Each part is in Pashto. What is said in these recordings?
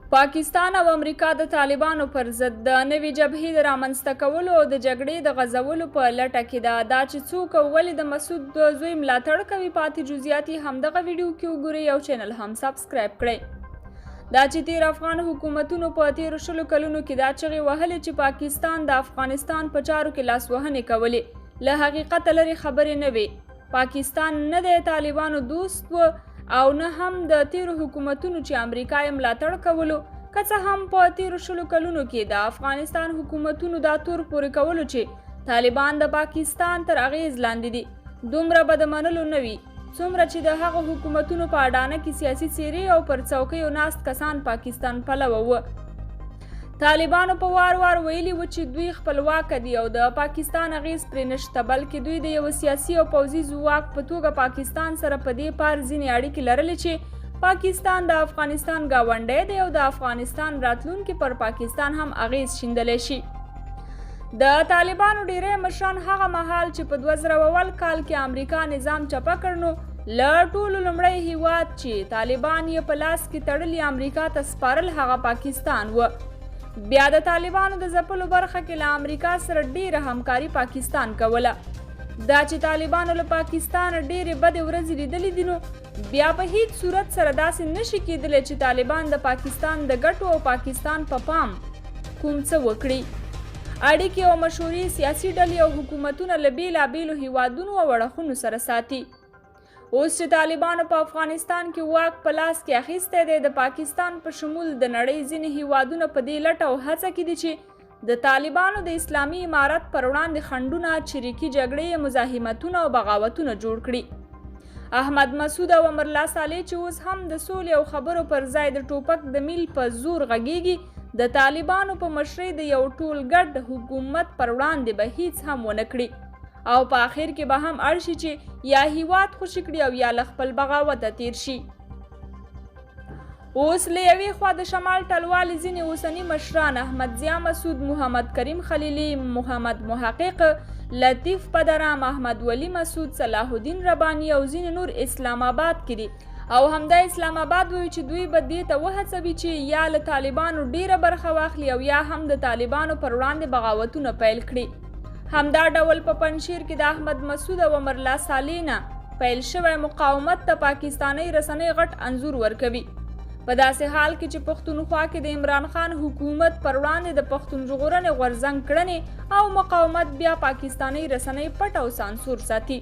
پاکستان او امریکا د طالبانو پر ضد د نوې جبهې د رامنځته کولو او د جګړې د غځولو په لټه کې ده. دا چې څوک او ولې د مسعود د زوی ملاتړ کوي، پاتې جزئیات یې همدغه ویډیو کې وګورئ او چینل هم سبسکرایب کړئ. دا چې تیر افغان حکومتونو په تیرو 20 کلونو کې دا چغې وهلې چې پاکستان د افغانستان په چارو کې لاسوهنې کولې، له حقیقته لرې خبرې نه وې. پاکستان نه د طالبانو دوست و او نه هم د تیرو حکومتونو چې امریکا یې ملاتړ کولو. که څه هم په تیرو 20 کلونو کې د افغانستان حکومتونو دا تور پورې کولو چې طالبان د پاکستان تر اغیز لاندې دي، دومره به د منلو نه وي څومره چې د هغو حکومتونو په اډانه کې سیاسي څیرې او پر څوکیو ناست کسان پاکستان پلوه وو. طالبانو په وار وار ویلي و چې دوی خپلواک دي او د پاکستان اغیز پرې نشته، بلکې دوی د یوه سیاسي او پوځي ځواک په توګه پاکستان سره په دې پار ځینې اړیکې لرلې چې پاکستان د افغانستان ګاونډی دی او د افغانستان راتلونکي پر پاکستان هم اغیز شیندلی شي. د طالبانو ډیری مشران هغه مهال چې په 2001 کال کې امریکا نظام چپه کړ، نو له ټولو لومړی هیواد چې طالبان یې په لاس کې تړلي امریکا ته سپارل هغه پاکستان و. بیا د طالبانو د ځپلو برخه کې له امریکا سره ډیره همکاري پاکستان کوله. دا چې طالبانو له پاکستان ډیرې بدې ورځې لیدلې دي، نو بیا په هیڅ صورت سره داسې نشي کېدلی چې طالبان د پاکستان د ګټو او پاکستان په پام کوم څه وکړي. اړیکې او مشورې سیاسي ډلې او حکومتونه له بېلابېلو هیوادونو او اړخونو سره ساتي. اوس چې طالبانو په افغانستان کې واک په لاس کې اخیستی دی، د پاکستان په شمول د نړۍ ځینې هیوادونه په دې لټه او هڅه کې دي چې د طالبانو د اسلامي امارت پر وړاندې خنډونه، چریکي جګړې، مزاحمتونه او بغاوتونه جوړ کړي. احمد مسعود او امرالله صالح چې اوس هم د سولې او خبرو پر ځای د ټوپک د میل په زور غږیږي، د طالبانو په مشرۍ د یو ټول ګډ حکومت پر وړاندې به هیڅ هم ونه کړي او په اخر کې به هم اړ شي چې یا هیواد خوشي کړي او یا له خپل بغاوته تیر شي. اوس له یوې خوا د شمال ټلوالې ځینې اوسني مشران احمد ضیا مسعود، محمد کریم خلیلي، محمد محقق، لطیف پدرام، احمد ولي مسعود، صلاح الدین رباني او ځینې نور اسلام آباد کې دي او همدا اسلام آباد وایي چې دوی به دې ته وهڅوي چې یا له طالبانو ډیره برخه واخلي او یا هم د طالبانو پر وړاندې بغاوتونه پیل کړي. همدا ډول په پنجشیر کې د احمد مسعود او امرالله صالح نه پیل شوی مقاومت ته پاکستانۍ رسنۍ غټ انځور ورکوي، په داسې حال کې چې پښتونخوا کې د عمران خان حکومت پر وړاندې د پښتون ژغورنې غورځنګ کړنې او مقاومت بیا پاکستانۍ رسنۍ پټ او سانسور ساتي.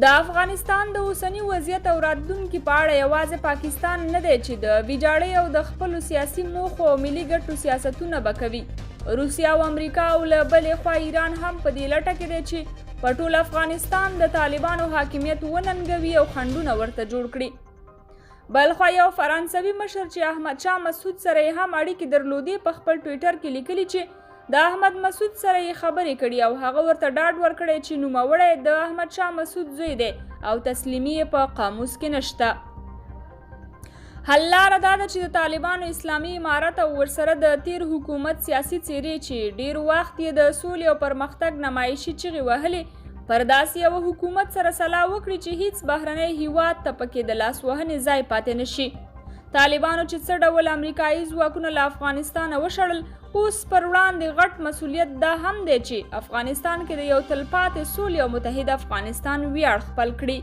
د افغانستان د اوسني وضعیت او راتلونکي په اړه یوازې پاکستان نه دی چې د ویجاړۍ او د خپلو سیاسي موخو او ملي ګټو سیاستونه به کوي. روسیه او امریکا او له بلې خوا ایران هم په دې لټه کې دی چې په ټول افغانستان د طالبانو حاکمیت وننګوي او خنډونه ورته جوړ کړي. بلخوا یو فرانسوي مشر چې احمد شاه مسعود سره یې هم اړیکې درلودې، په خپل ټویټر کې لیکلي چې د احمد مسعود سره یې خبرې کړي او هغه ورته ډاډ ورکړی چې نوموړی د احمد شاه مسعود زوی دی او تسلیمي یې په قاموس کې نشته. حل لاره دا ده چې د طالبانو اسلامي امارت او ورسره د تیر حکومت سیاسي څیرې چې ډیر وخت یې د سولې او پرمختګ نمایشي چیغې وهلې، پر داسې یوه حکومت سره سلا وکړي چې هیڅ بهرنی هیواد ته پکې د لاسوهنې ځای پاتې نشي. طالبانو چې څه ډول امریکایي ځواکونه له افغانستانه وشړل، اوس پر وړاندې غټ مسولیت دا هم دی چې افغانستان کې د یو تلپاتې سولې او متحد افغانستان ویاړ خپل کړي.